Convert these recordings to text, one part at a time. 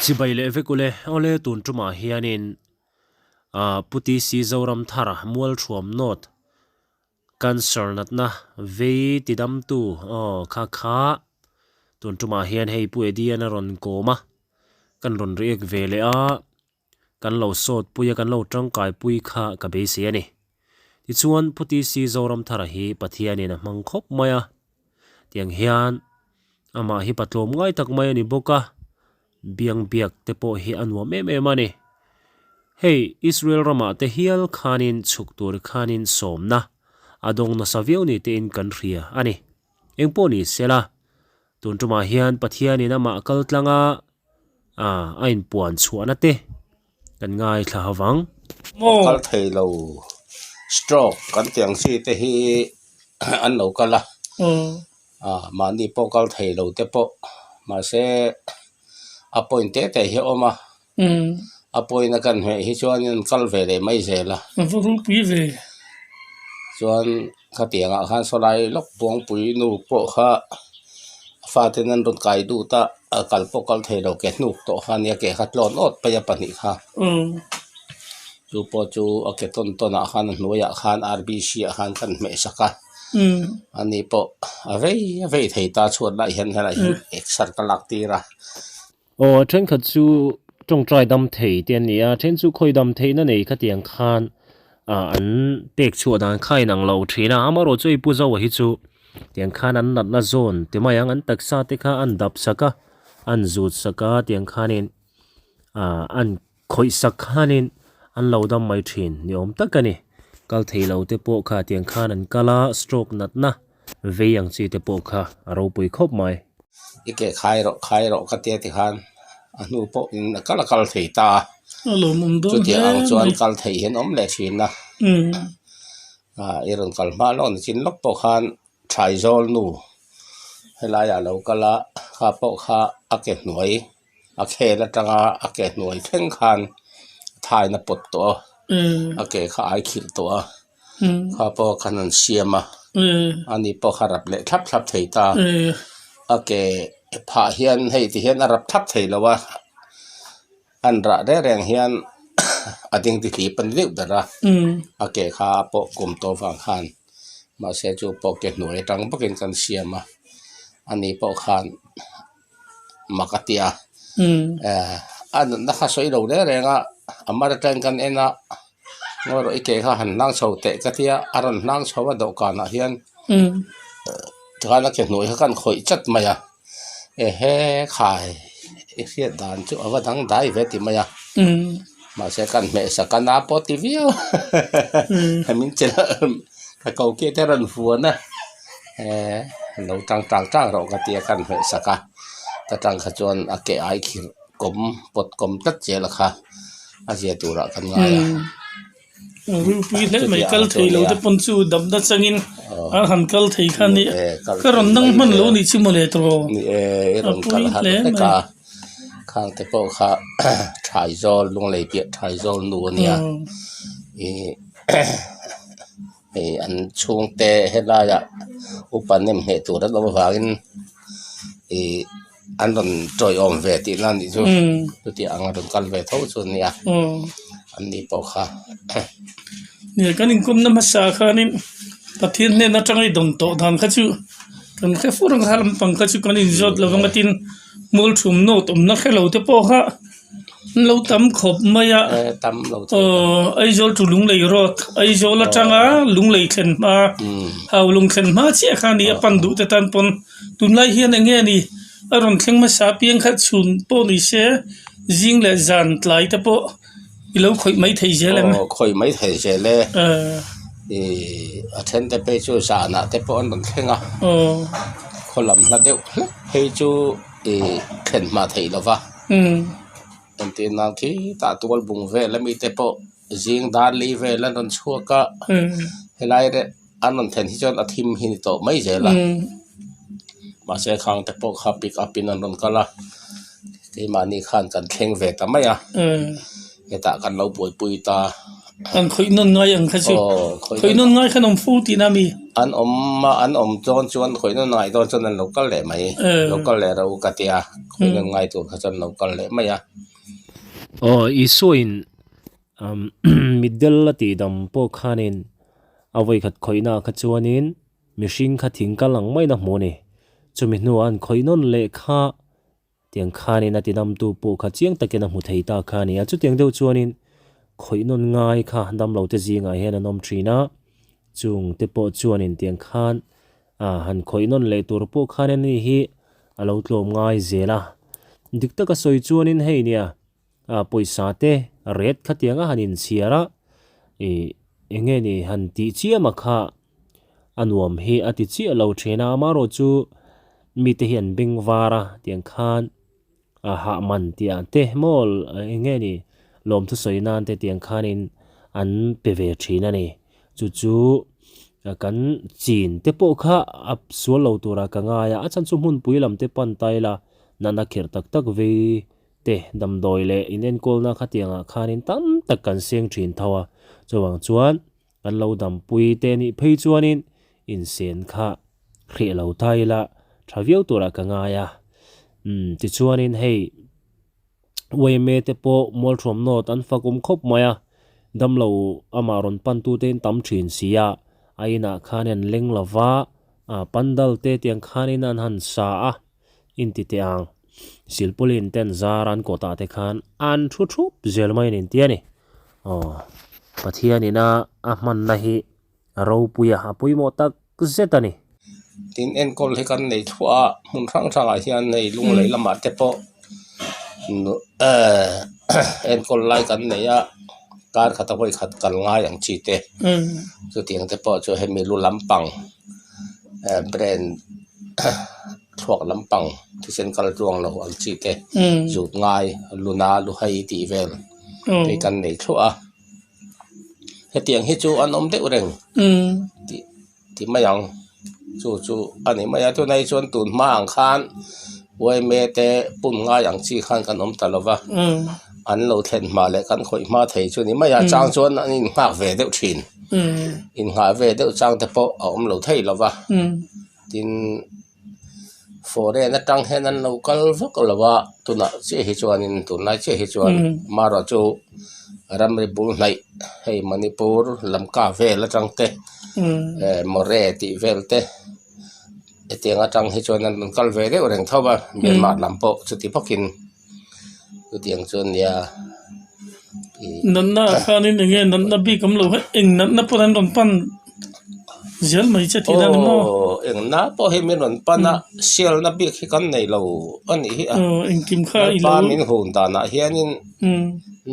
Chibai leh vek ule, awle tun tumah hianin ah Pu TC Zoramthara Mualthuam North Cancer natna vei tidamtu aw kha kha tun tumah hian hei Pu Eddie-an a rawn kawm a, kan rawn react ve leh a. Kan lo sawt pui a, kan lo tangkai pui kha ka beisei a ni. Tichuan, Pu TC Zoramthara hi Pathianin a hmang khawp mai a, tiang hian amah hi patlawm ngai tak mai a ni bawk a, biang biak te pawh hi a nuam em em a ni. Hei, Israel ramah te hial khanin chhuk tur khanin sawmna a dawng nasa viau ni tein kan hria a ni. Engpawh ni sela, tun tumah hian Pathianin amah kal tlang a, a inpuan chhuahna te kan ngaithla ho vang. Maw kal thei lo stroke kan tih ang chi te hi an lo kal a mahni pawh kal thei lo te pawh mahse a point te te hi a awm a a point a kan hmeh hi chuan an kal ve leh mai zel a chuan khatiang ah khan saw lai lawk buangpui nu pawh kha a fate an rawn kai dut a a kal pawh kal thei lo ke hnuk tawh kha ania ke kha tlawn awt mai a pahnih kha chu pawh chu a ke tawn tawn ah khan a hnuaiah khan R B C ah khan kan hmeh sak a ani pawh a vei a vei thei ta chhuat lai hian helai hi exer ka lak tir a. Aw thenkhat chu tawngtai dam thei te an ni a, then chu khawi dam theihna nei khatiang khan ah an pek chhuah dan kha a inang lo thin a, amaherawh chu hei Pu Zoa hi chu tiang khan an natna zawn ti mai ang, an taksa te kha an dap sak a, an zut sak a tiang khanin ah an khawih sak khanin an lo dam mai thin ni awm tak a ni. Kal thei lo te pawh kha tiang khan an kal a, stroke natna vei ang chi te pawh kha a ropui khawp mai. I ke khai rawh khai rawh ka tia tikhan a hnu pawh in a kal a kal thei ta a, chutiang ang chuan kal theih hian awm leh thin a, ah i rawn kal hma lawk nichin lawk pawh khan Thaizawl nu helaiah a lo kal a, kha pawh kha a ke hnuai a khel atanga a ke hnuai thleng khan thaina pawt tawh a, a ke kha a aikhirh tawh a, kha pawh khan an siam a, ani pawh kha rap leh thlap thlap thei ta, a ke phah hian hei ti hian a rap thlap thei lo a, an rah reng reng hian a ding ti hlip a ni deuh ber a, a ke kha a pawh kum tawh vang khan mahse chu pawh ke hnuai atang bawkin kan siam a, ani pawh khan. mak a ti a eh a nunna kha sawi lo reng reng a a mar atangin kan en a ngawi rawh i ke kha han hlang chho teh ka tia a rawn hlang chho a dawhkanah hian tikhan a ke hnuai kha kan khawih chat mai a ehe khai i hriat dan chu a va dang dai ve ti mai a mahse kan hmeh sak a na pawh ti viau min che ka ko ki te rawn vuan a. Eh lo tang tang tang rawh ka tia kan hmeh sak a ta tang kha chuan a ke ai khirh kawm pawt kawm tlat zel a kha a zia turah kan ngai a. Rupui hle mai kal thei lo te pawn chu damna changin an han kal thei kha ni ka rawn nang hman lo nih chu mawle tawh ni e i rawn kal har hlek a khang te pawh kha Thaizawl Lunglei piah Thaizawl nu a nia ih Hei an chhungte helaiah upa nem hneh tur an awm avangin ih an rawn tawiawm ve tih na nih chu chutiang anga rawn kal ve tho chu ania an ni pawh kha. Nia kan inkawmna hmasa khanin Pathian hnen atanga i dawn tawh dan kha chu kan hre fur ang kha lampang kha chu kan inzawt lo vang a tin Mualthum note awmna hre lo te pawh kha An lo tam khawp mai a, aw Aizawl to Lunglei road, Aizawl atanga Lunglei thlen hma, hau lung thlen hma chiah kha a ni a pan duh te tan pawn tunlai hian eng nge ni a rawn thleng hmasa apiang kha chhun pawh ni se zing leh zan tlai te pawh i lo khawih mai thei zel em? Aw khawih mai thei zel e, ih a then te phei chu zanah te pawh an rawn thleng a, khaw lam hla deuh hlek phei chu. Ih thlen hma theih lo va entir nan khi tah tual bung vel ami te pawh zing dar li vel an rawn chhuak a helai reh an rawn thlen hi chuan a thim hi ni tawh mai zel a mahse khang te pawh kha pick up in an rawn kal a keimahni khan kan thleng ve ta mai a hetah kan lo buaipui ta. An khawih nawn ngai ang kha chu khawih nawn ngai khan awm fo tihna mi? An awm a, an awm dawn chuan khawih nawn ngai dawn chuan an lo kal leh mai, lo kal leh ro ka tia. Khawih nawn ngai tur kha chuan lo kal leh mai a. Aw Isuain mitdel a tihdam pawh khanin a vawikhat khawihna kha chuanin mihring kha thing kal ang maiin a hmu a ni. Chumi hnuah an khawih nawn leh kha Tiang khanin a tidamtu pawh kha chiang takin a hmu thei ta kha a ni a. Chutiang deuh chuanin khawih nawn ngai kha damlote zingah hian an awm thin a, chung te pawh chuanin tiang khan a han khawih nawn leh tur pawh khan ani hi a lo tlawm ngai zel a. Dik taka sawi chuanin hei nia a pawisa te ret khatianga han inchhiar a, ih eng nge ni han tih chiam a kha a nuam hi a ti chiah lo thin a, amaherawhchu mite hi an beng var a tiang khan a hah man tih ah te maw eng nge ni lawmthu sawi nan te tiang khanin an pe ve thin a ni chu chu kan chin te pawh kha a sual lo turah ka ngai a a chhan chu hmunpui lam te pan ta ila natna kherh tak tak vei te damdawi leh inenkawlna khatiangah khanin tam tak kan seng thin tho a chuvang chuan. Kan lo dampui te nih phei chuanin insen kha hreh lo ta ila tha viau turah ka ngai a. Umm tichuanin hei yma te pawh Mualthuam North an fak awm khawp mai a, damlo amah rawn pantu te in tam thin si a, a inah khan an leng lo va, ah pandal te tiang khanin an han sa a inti teh ang. Silpauline ten zar an kawtah te khan an thu thup zel mai a ni inti a ni. Aw Pathianin a a hmanna hi a ropui a, a pawimawh tak zet a ni. Tin enkawl hi kan nei thluah a, hmun hrang hrangah hian hei lunglei lamah te pawh enkawl lai kan nei a, kar khat a vawi khat kal ngai ang chi te chutiang te pawh chu hemi lu lampang brain thluak lampang thisen kal tluang lo ang chi te zut ngai luna luhai tih vel. Hei kan nei thluah a, hetiang hi chu an awm deuh reng tih tih mai ang chu chu a ni mai a tunah hi chuan tun hma ang khan yma te pum ngai ang chi khan kan awm ta lo va an lo thlen hma leh kan khawih hma thei chu a ni mai a chang chuan an innghak ve deuh thin innghah ve deuh chang te pawh a awm lo thei lo va tin. Foreign atang hian an lo kal vak lo a tunah chiah hi chuanin tunlai chiah hi chuan marawh chu ramri bul hnaih hei Manipur Lamka vel atang te eh Moreh tih vel te hetiang atang hi chuan an rawn kal ve deuh reng tho a Myanmar lam pawh chuti bawkin chutiang chuan nia ih. Natna ah khanin eng nge natna bik awm lo hei eng natna pawh an rawn pan zel mai che tih dan maw? Aw eng na pawh hi min rawn pan a sialna bik hi kan nei lo a nih hi a. Aw engkim kha i lo. Lalpa min hun danah hianin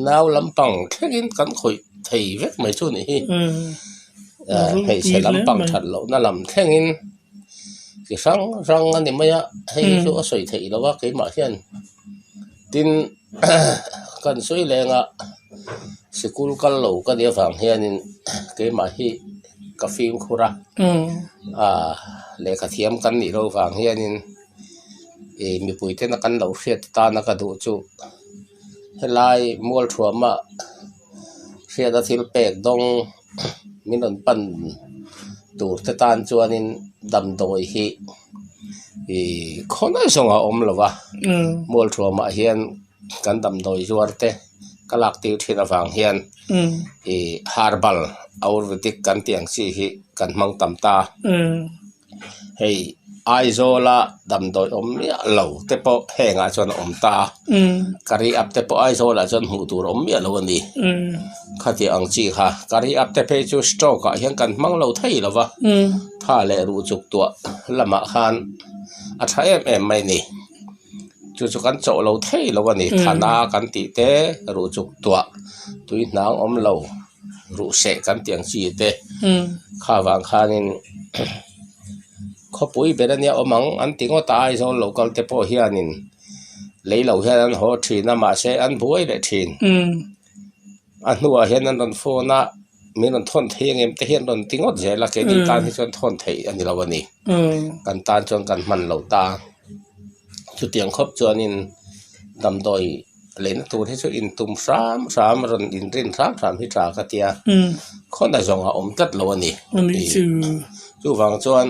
nau lampang thlengin kan khawih thei vek mai chu a nih hi. Hmeichhe lampang that lohna lam thlengin. Chi hrang hrang a ni mai a hei hi chu a sawi theih loh a keimah hian tin kan sawi leng a sikul kal lo ka nih avang hianin keimah hi ka fimkhur a ah lehkha thiam kan nih loh vang hianin ih mipui tena kan lo hriat tana ka duh chu helai mualthuama hriatna thil pek dawng. Min rawn pan tur te tan chuanin damdawi hi ih khawngaih zawng a awm lo va Mualthuamah hian kan damdawi zuar te ka lak tir thin avang hian ih herbal ayurvedic kan tih ang chi hi kan hmang tam ta. Hei Aizawla damdawi awm miah lo te pawh hengah chuan a awm ta a, curry up te pawh Aizawlah chuan hmuh tur a awm miah lo a ni. Khatiang ang chi kha curry up te phei chu stroke ah hian kan hmang lo thei lo va, tha leh ruh chuk tuah lamah khan a tha em em mai a ni. Chu chu kan chawh lo thei lo a ni, thana kan tih te ruh chuk tuah tui hnang awm lo. Ruh seh kan tih ang chi te kha vang khanin khawpui ber ania awm ang an ti ngawt a Aizawl lo kal te pawh hianin lei lo hian an haw thin a mahse an buai leh thin a hnuah hian an rawn phone a min rawn thawn thei ang em te hian rawn ti ngawt zel a keini tan hi chuan thawn theih a ni lo a ni kan tan chuan kan hman lo ta chutiang khawp chuanin damdawi. Lehna tur hi chu intum hram hram rawn inrin hram hram hi tha ka tia khawna zawng a awm tlat lo a ni. Chuvang chuan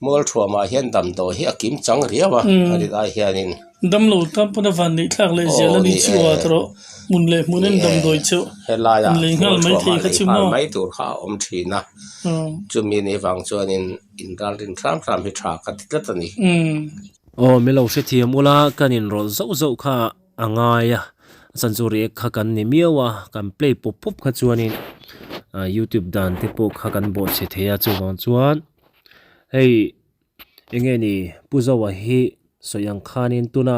Mualthuamah hian damdawi hi a kim chang riau a, a rin ai hianin. Damlo tan pawn a van neih thlak leh zel a ni chu a tawrh hmun leh hmun in damdawi chu Helaiah an lei nghal mai thei Mualthuamah kha lei chu nghal maw. mai tur kha a awm thin a, chumi ni vang chuanin inralrin hram hram hi tha ka ti tlat a ni. Aw milo hrethiam ula kan inrawlh zauh zauh kha a ngai a, a chan chu react kha kan ni miau a, kan play pawp pawp kha chuanin ah youtube dan te pawh kha kan bawhchhe thei a chuvang chuan hei eng nge ni Pu Zoa hi sawi ang khanin tuna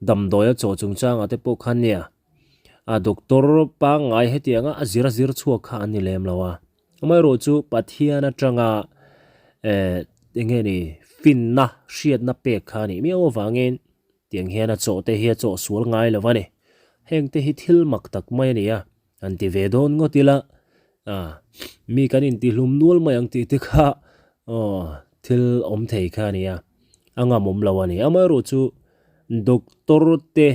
damdawi a chaw chungchangah te pawh khan nia a doctor pangngai hetianga a zir a zir chhuak kha an ni lem lo a, amaherawhchu Pathian atanga eh eng nge ni finna hriatna pek kha a nih miau avangin. Tiang hian a chawh te hi a chawh sual ngai lo a ni. Heng te hi thil mak tak mai a ni a, han ti ve dawn ngawt ila, ah mi kan intihlum nual mai ang tih te kha aw thil awm thei kha a ni a, a ngamawm lo a ni. Amaherawh chu doctor te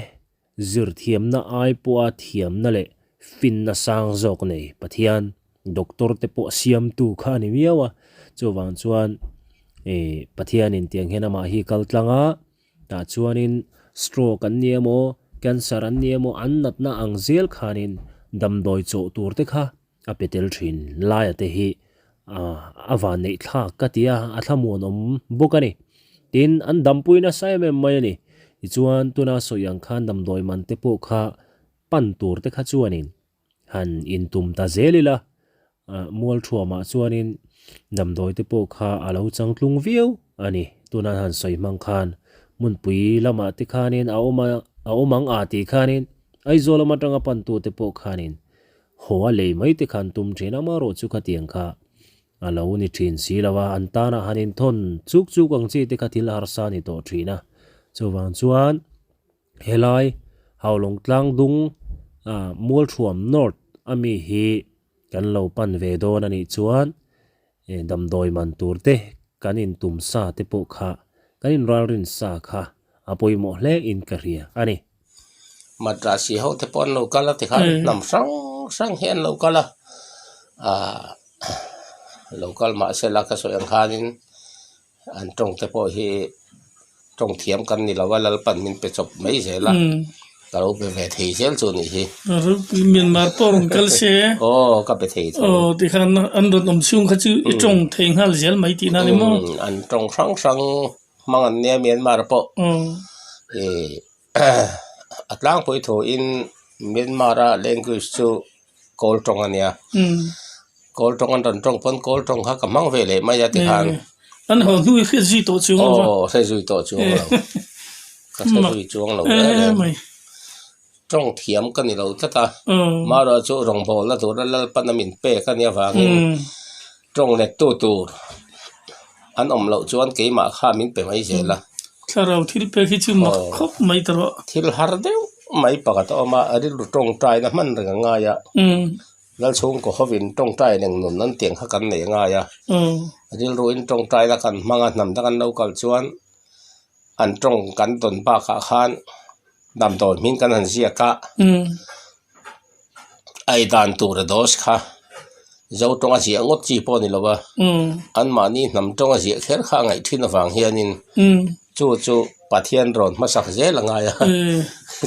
zirthiamna ai pawha thiamna leh finna sang zawk nei Pathian doctor te pawh siamtu kha a ni miau a, chuvang chuan ih Pathianin tiang hian amah hi kal tlang a. Tah chuanin stroke an ni emaw, cancer an ni emaw an natna ang zel khanin damdawi chawh tur te kha a pe tel thin. Laia te hi a van neih thlak ka ti a, a thlamuan awm bawk a ni. Tin, an dampui nasa em em mai a ni. Tichuan tuna sawi ang khan damdawi man te pawh kha pan tur te kha chuanin Han intum ta zel ila, Mualthuamah chuanin damdawi te pawh kha a lo changtlung viau a ni. Tuna han sawi hmang khan hmunpui lamah te khanin a awm a, a awm ang a tih khanin Aizawl lam atanga pantu te pawh khanin haw a lei mai te khan tum thin a, amaherawh chu khatiang kha a lo ni thin si lo a, an tana han inthawn chuk chuk ang chi te kha thil harsa a ni tawh thin a. Chuvang chuan. Helai Haulawng tlang dung ah Mualthuam North a mi hi kan lo pan ve dawn a nih chuan eh damdawi man tur te kan in tum sa te pawh kha kan in ralrin sa kha a pawimawh hle in ka hria a ni. Madrasi ho te pawh an lo kal a tikhan hnam hrang hrang hi an lo kal a ah lo kal mahse la ka sawi ang khanin An tawng te pawh hi tawng thiam kan ni lo a, Lalpan min pe chawp mai zel a, ka lo pe ve thei zel chu nih hi. Myanmar pawh rawn kal se. Aw ka pe thei tho. Aw tikhan an rawn awm chhung kha chu i tawng thei nghal zel mai tihna a ni maw? An tawng hrang hrang hmang an nia Myanmar pawh. A tlangpui thuin Myanmar a language chu Kawl tawng a nia. Kawl tawng an rawn tawng pawn Kawl tawng kha ka hmang ve leh mai a tikhan. An haw hnu i hriat zui tawh chuang lo va. Aw hre zui tawh chuang lo. Ka hre zui chuang lo em em. Tawng thiam ka ni lo tlat a. Marawh chu rawngbawlna tura Lalpan a min pek a nia vangin tawng lettu tur an awm loh chuan keimah kha min pe mai zel a. Thlarau thil pek hi chu mak khawp mai ta rawh. Thil har deuh mai pakhat a awm a, rilru tawngtaina hman reng a ngai a. Lalchhungkaw hovin tawngtai reng nun an tiang kha kan nei a ngai a. Rilruin tawngtaina kan hmang a, hnam dang an lo kal chuan an tawng kan tawn bakah khan damdawi hming kan han ziak a, a ei dan tur a dose kha Zo tawnga ziah ngawt chi pawh a ni lo a, anmahni hnam tawnga ziah kher kha a ngaih thin avang hianin chu chu Pathian rawn hmasak zel a ngai a,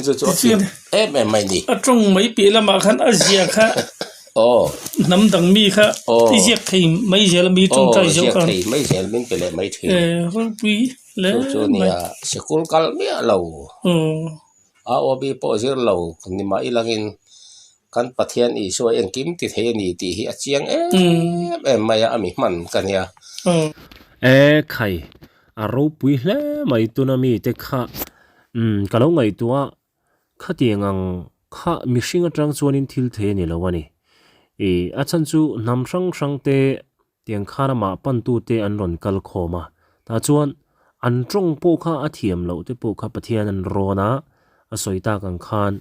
chu chu a fiah em em mai a ni. A tawng mai piah lamah khan a ziah kha hnam dang mi kha i ziak thei mai zel a mi tawngtai zo khan. Aw ziak thei mai zel min pe leh mai thin. Ropui hle Chu chu mai. nia sikul kal miah lo. AOB pawh zir lo ni mah ilangin kan Pathian Isua engkim ti thei a ni tih hi a chiang em em mai a, a mi hman ka nia. E khai, a ropui hle mai tuna mite kha umm ka lo ngaihtuah a, khatiang ang kha mihring atang chuanin thil thei a ni lo a ni. Ih a chhan chu hnam hrang hrang te Tiang khan amah pantute an rawn kal khawm a, tah chuan an tawng pawh kha a thiam loh te pawh kha Pathian an rawn a, a sawi tak ang khan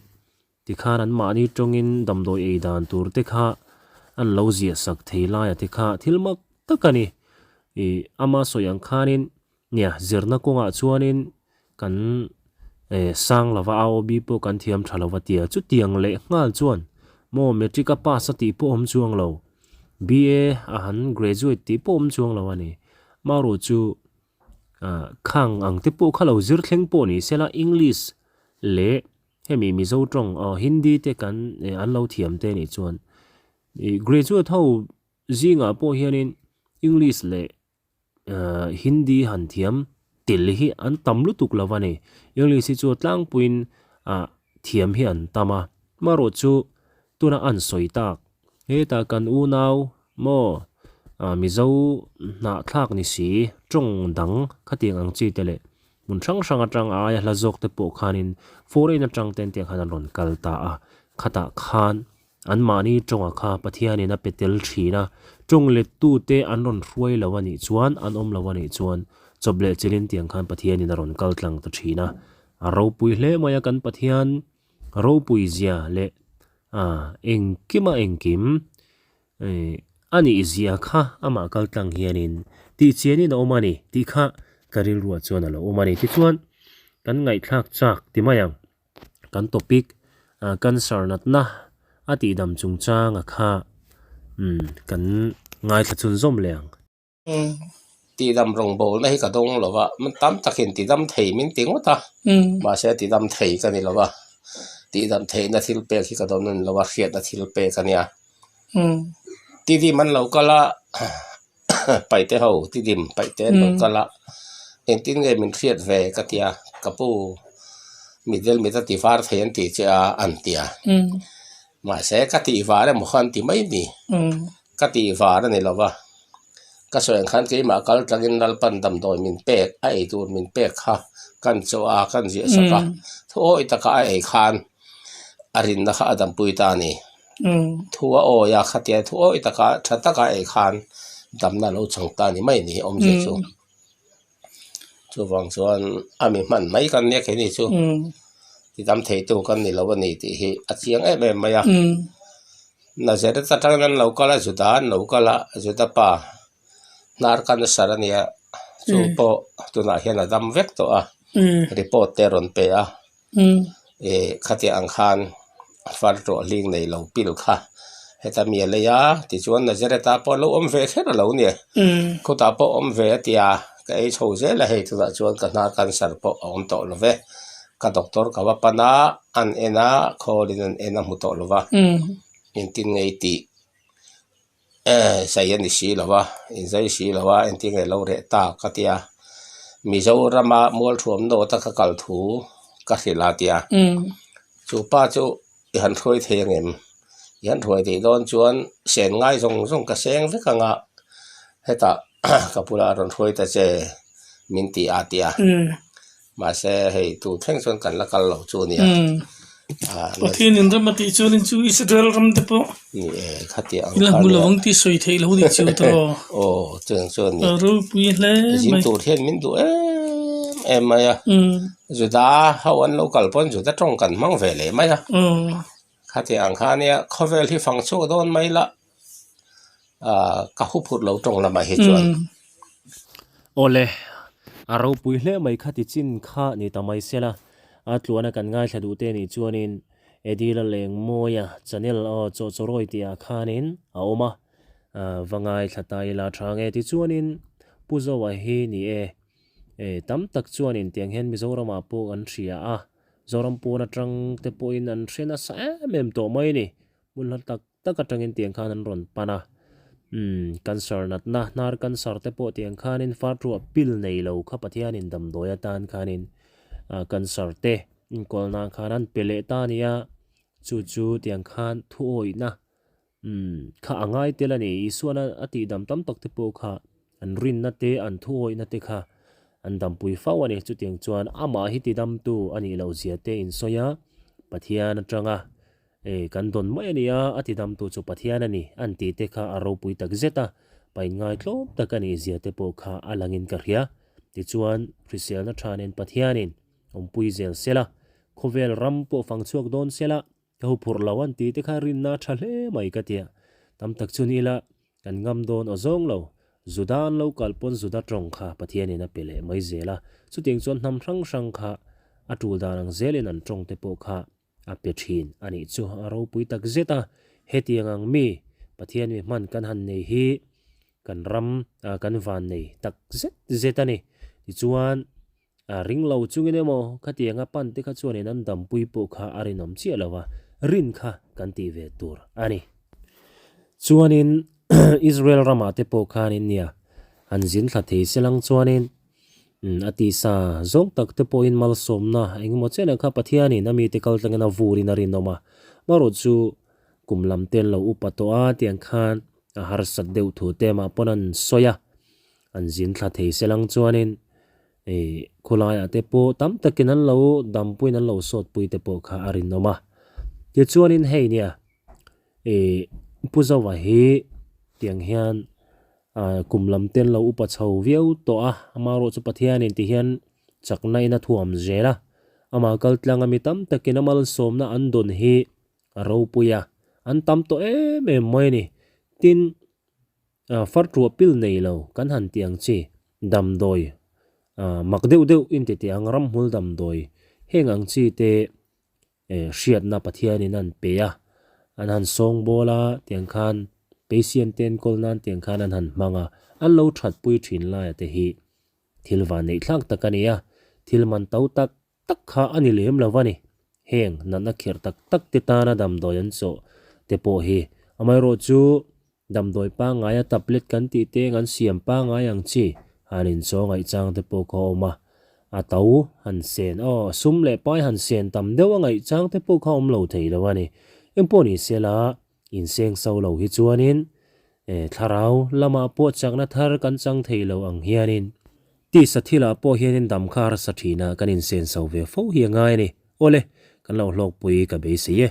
tikhan an mahni tawngin damdawi ei dan tur te kha an lo ziah sak thei laia te kha thil mak tak a ni. Ih ama sawi ang khanin Nia, zirna kawngah chuanin kan sang lova AOB pawh kan thiam tha lova tia chutiang leh nghal chuan maw matric a pass a tih pawh awm chuang lo, BA a han graduate tih pawh awm chuang lo a ni. Maru chu. Khang ang te pawh kha lo zir thleng pawh ni sela English leh hemi Mizo tawng Hindi te kan an lo thiam te nih chuan graduate ho zingah pawh hianin English leh Hindi han thiam tel hi an tam lutuk lo a ni. English hi chu tlangpuiin ah thiam hi an tam a, marawh chu tuna an sawi tak hetah kan unau maw ah Mizo hnahthlak ni si tawng dang khatiang ang chi te leh hmun hrang hrang atang a aia hla zawk te pawh khanin foreign atang te tiang khan an rawn kal ta a, khatah khan An mahni tawnga kha Pathianin a pe tel thin a, tawng lettute an rawn hruai lo a nih chuan, an awm lo a nih chuan, chawp leh chilin tiang khan Pathianin a rawn kal tlang ta thin a. A ropui hle mai a, kan Pathian ropui zia leh engkima engkim a nih zia kha amah kal tlang hianin tihchianin a awm a ni tih kha ka rilruah chuan a lo awm a ni. Tichuan, kan ngaihthlak chak ti mai ang. Kan topic cancer natna a tihdam chungchanga kha kan ngaithla chhunzawm leh ang. Tihdam rawngbawlna hi ka dawng lo va, tam takin tidam thei min ti ngawt a, mahse tidam thei ka ni lo va, tihdam theihna thil pek hi ka dawn a ni lo va, hriatna thil pek a nia. Tidim an lo kal a, paihte ho tidim paihte an lo kal a, engtin nge min hriat ve ka ti a, ka pu middle mit a ti var thei an tih che a an ti a, mahse ka tih var emaw kha an ti mai ni, ka tih var a ni lo va, ka sawi ang khan keimah kal tlangin Lalpan damdawi min pek a ei tur min pek kha kan chaw a kan ziah sak a, thu awi taka a ei khan a rinna kha a dampui ta a ni. Thu a awi a, khatia thu awi taka tha taka ei khan damna lo chang ta ni mai ni awmzia chu. Chuvang chuan a mi hman mai kan nia keini chu ti dam theitu kan ni lo a ni tih hi a chiang em em mai a. Nazareth atangin an lo kal a, Juda an lo kal a, Juda pa hnar cancer a nia chu pawh tunah hian a dam vek tawh a, report te a rawn pe a. Ih khatiang ang khan far tawh hling nei lo pil kha heta mi a lei a tichuan Nazareth ah pawh a lo awm ve kher a lo nia khutah pawh awm ve a tia ka ei chho zel a hei tunah chuan ka hnar cancer pawh a awm tawh lo ve ka doctor ka va pan a an en a khawl in an en a hmu tawh lo va engtin nge i tih. Zai a ni si lo a, inzai si lo a engtin nge lo reh tak ka ti a, Mizorama Mualthuam North a ka kal thu ka hrilh a ti a, chu pa chu i han hruai thei angem? I han hruai theih dawn chuan sen ngai zawng zawng ka seng vek ang a, hetah ka bulah a rawn hruai ta che min ti a ti a. Mahse hei tu thleng chuan kan la kal lo chu a nia. Pathian in ram a tih chuanin chu Israel ram te pawh Ni e, khatiang ang kha nia. Hmu lo ang tih sawi theih lo ni chu tawh. Aw, chuang chuan ni. Ropui hle mai. Zin tur hian min duh em em mai a. Juda ho an lo kal pawn Juda tawng kan hmang ve leh mai a. Khatiang ang kha nia, khawvel hi fang chhuak dawn mai la. Ahh ka hu phut lo tawng lamah hi chuan. Awle, a ropui hle mai kha ti chin kha ni ta mai sela, a tluana kan ngaithla duh te nih chuanin Edila Lengmawia channel aw chaw chawrawi tih ah khanin a awm a, va ngaithla ta ila tha nge tichuanin Pu Zoa hi ni e, tam tak chuanin tiang hian Mizoramah pawh kan hria a, Zoram pawn atang te pawhin an hre nasa em em tawh mai a ni, hmun hla tak tak atangin tiang khan an rawn pan a, umm cancer natna hnar cancer te pawh tiang khanin fartruah pil nei lo kha Pathianin damdawi atan khanin ah cancer te inkawl nan khan an pe leh ta a nia, chu chu tiang khan thuawihna umm kha a ngai tel a ni, Isuana a tihdam tam tak te pawh kha an rinna te an thuawihna te kha an dampui fo a ni, chutiang chuan amah hi tidamtu a nih loh zia te insawi a, Pathian atanga Ei, kan dawn mai a nia, a tidamtu chu Pathian a ni, an tih te kha a ropui tak zet a, pain ngaitlawm tak a nih zia te pawh kha a langin ka hria. Tichuan, hriselna tha nen Pathianin awmpui zel sela, khawvel ram pawh fang chhuak dawn sela, ka huphurh lo an tih te kha rinna a tha hle mai ka tia. Tam tak chu ni ila, kan ngam dawn aw zawng lo. Juda an lo kal pawn Juda tawng kha Pathianin a pe leh mai zel a, chutiang chuan hnam hrang hrang kha a tul dan ang zelin an tawng te pawh kha a pe thin a nih chu a ropui tak zet a, hetiang ang mi Pathian mi hman kan han nei hi kan ram ah kan van nei tak zet zet a ni. Tichuan, a ring lo chungin emaw khatianga pan te kha chuanin an dampui pawh kha a rinawm chiah lo a, rin kha kan tih ve tur a ni. Chuanin Israel ramah te pawh khanin nia an zin thla thei se lang chuanin a tisa zawng tak te pawhin malsawmna engemaw chenah kha Pathianin a mite kal tlangin a vurin a rinawm a, marawh chu kum lam te an lo upa tawh a tiang khan a harsat deuh thu te mah pawn an sawi a, an zin thla thei se lang chuanin ih khawlaiah te pawh tam takin an lo dampuiin an lo sawtpui te pawh kha a rinawm a, tichuanin hei nia ih Pu Zova hi tiang hian ah kum lam te an lo upa chho viau tawh a, amaherawhchu chu Pathianin ti hian chakna in a thuam zel a, amah kaltlang a mi tam takin a malsawmna an dawn hi a ropui a, an tam tawh em em mai a ni. Tin, far tuah pil nei lo kan han tih ang chi damdawi mak deuh deuh in ti teh ang ramhmul damdawi heng ang chi te hriatna Pathianin an pe a, an han sawngbawl a tiang khan patient te enkawl nan tiang khan an han hmang a, an lo thatpui thin laia te hi thil vanneih thlak tak a ni a, thil man to tak tak kha a ni lem lo a ni. Heng natna kherh tak tak te tana damdawi an chawh te pawh hi amaherawh chu damdawi pangngaia tablet kan tih te eng an siam pangngai ang chi han inchaw ngaihchang te pawh kha a awm a, a to han sen aw sum leh pai han sen tam deuh a ngaihchang te pawh kha a awm lo thei lo a ni. Engpawh ni sela Inseng so lo hi chuanin thlarau lamah pawh chakna thar kan chang thei lo ang hianin tisa thilah pawh hianin dam kha harsa thina kan insen so ve fo hi a ngai a ni. Awle, kan lo hlawkpui ka beisei e.